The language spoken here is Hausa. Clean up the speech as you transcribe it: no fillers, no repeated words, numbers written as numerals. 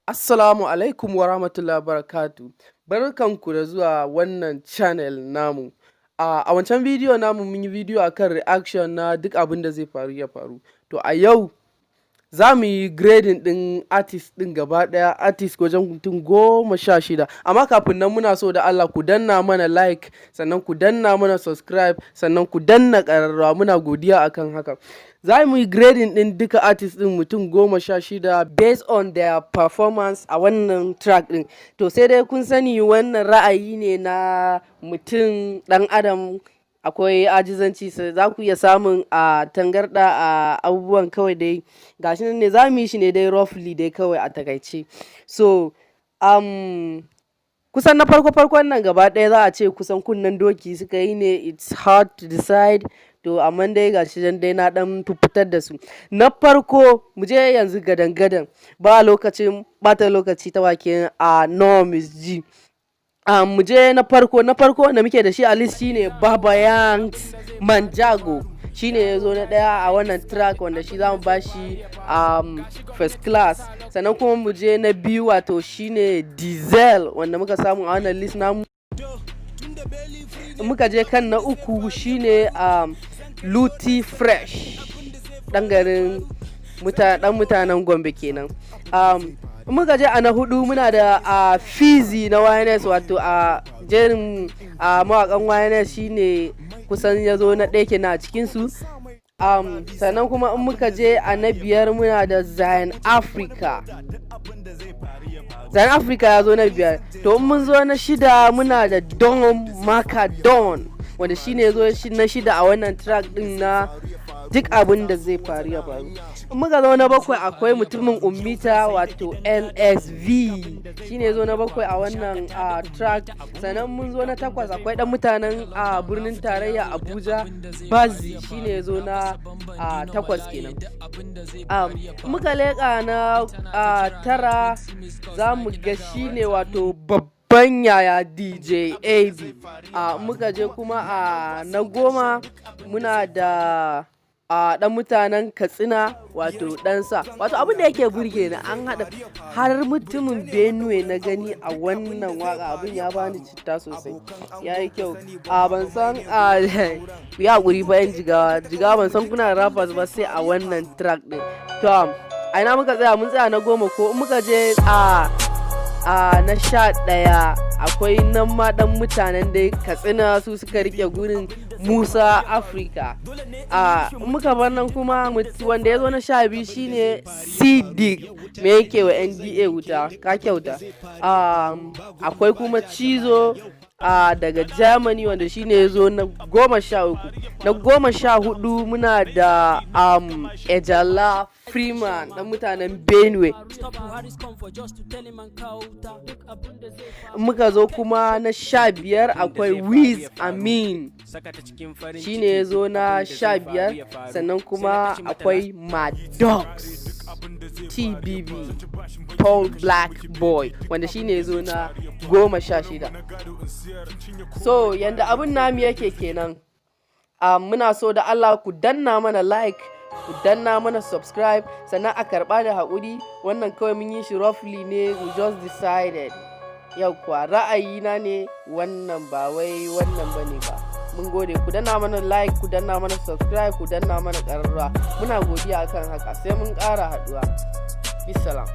Assalamu alaikum wa rahmatullahi wa barakatuh. Barkanku da zuwa wannan channel namu. A wancan bidiyo namu mun yi bidiyo akan reaction na Duk Abin Da Zai Faru Ya Faru. To, a yau za mu yi grading ɗin artist ɗin gaba ɗaya, artist wajen mutum 16. Amma kafin nan, muna so da Allah ku danna mana like, sannan ku danna mana subscribe, sannan ku danna ƙararrawa. Muna godiya akan haka. Za mu yi grading ɗin duka artist ɗin mutum 16 based on their performance a wannan track ɗin. To, sai dai kun sani, wannan ra'ayi ne na mutum ɗan adam, akwai ajizanci, sai za ku iya samun a tangarɗa a abubuwan. Kawai dai gashi nan ne, za mu yi shi ne dai roughly dai kawai a takaice. So kusan na farko farkon nan gaba ɗaya za a ce kusan kunnen doki suka yi ne. It's hard to decide. To, amma dai gashi nan dai na ɗan fitar da su. Na farko, mu je yanzu gadan gadan, ba lokacin bata lokaci, ta bakin a Nomis G. Mu je na farko. Na farko wanda muke da shi a list shine Baba Yanks Manjago. Shine ya zo na ɗaya a wannan track, wanda shi zamu bashi first class. Sannan kuma mu je na biyu, wato shine Diesel, wanda muka samu a wannan list namu. Muka je kan na uku, shine Luti Fresh, ɗan garin dan mutanen Gombe kenan. Muka je a na hudu, muna da a Fizi na YNS, wato a jerin a mawakan YNS shine kusan ya zo na ɗaya kenan a cikinsu. Sannan kuma in muka je a na biyar, muna da Zion Africa. Zion Africa ya zo na biyar. To, in mun zo na shida, muna da Don Macadon, wanda shine ya zo na shida a wannan track din na Duk Abin Da Zai Faru Ya Faru. In muka zo na bakwai, akwai mutumin Ummita, wato LSV, shine zo na bakwai a wannan track. Sannan mun zo na takwas, akwai dan mutanen a birnin tarayya Abuja, Bazi, shine zo na takwas kenan. Muka leƙa na tara, za mu ga shine wato babban yaya DJ AB. Muka je kuma a na 10, muna da a dan mutanen Katsina, wato ɗansa. Wato abin da yake burge ni, an haɗa har mutumin Benue na gani a wannan waka. Abin ya bani citta sosai, ya yi kyau. A ban san a ya haƙuri fa, yan Jigawa, Jigawa, ban san kuna rappers ba sai a wannan track ɗin. To, a ina muka tsaya? Mun tsaya na 10 ko? Muka je a na 11, akwai nan ma dan mutanen dai Katsina, su suka rike gurin, Musa Africa. A muka bar nan kuma, wanda ya zo na 12 shine Sidik, me yake wa NDA wuta, ka kyauta. Akwai kuma Cizo daga Germany, wanda shine ya zo na 13. Na 14 muna da Ejala Freeman, dan mutanen Benue. Muka zo kuma na 15, akwai Wiz Amin, shine ya zo na 15. Sannan kuma akwai Maddox TBB, Paul Black Boy, wanda shine ya zo na 16. So yanda abin namu yake kenan. Muna so da Allah ku danna mana like, ku danna mana subscribe, sannan a karba da haƙuri. Wannan kawai mun yi shi roughly ne, we just decided. Yau kuwa ra'ayina ne wannan, ba wai wannan bane ba. Mun gode. Ku danna mana like, ku danna mana subscribe, ku danna mana ƙararrawa. Muna godiya akan haka. Sai mun ƙara haɗuwa. Bisalam.